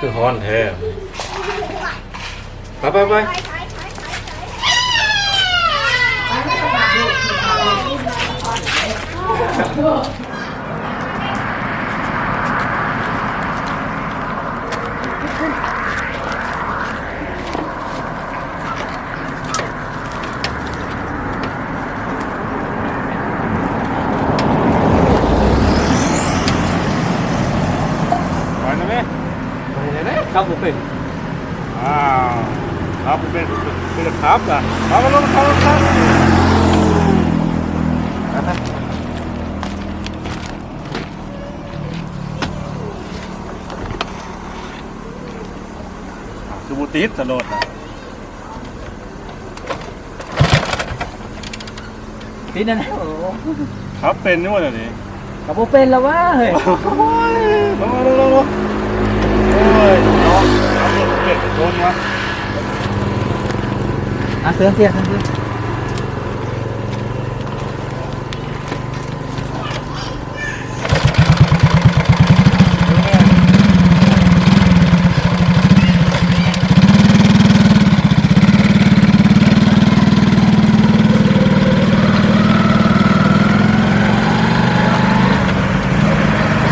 ຄືຮ້ອນແທ້. ໄປ ໄປ ໄປ. ໄປນະແມ່ ໄປນະແມ່ ຂັບບໍ່ເປັນ. ອ້າວ ຂັບບໍ່ເປັນ ເປັນຂັບລະ. ເອົາ ລົງ ລົງ ລົງ. ຄືບໍ່ຕິດສະໂດດນະ. ຕິດນັ້ນແຫຼະ. ໂອ້ ຂັບເປັນຢູ່ບໍ່ດຽວນີ້? ກໍບໍ່ເປັນແລ້ວວະເຮີ້ຍ. ໂອ້ຍ ລົງ ລົງ ລົງ ລົງ. ໂອ້ຍ ເນາະ ຂັບລົດເປັນໂດນວະ. ອ່ະ ເຊີນ ເຊຍ ເຊີນ.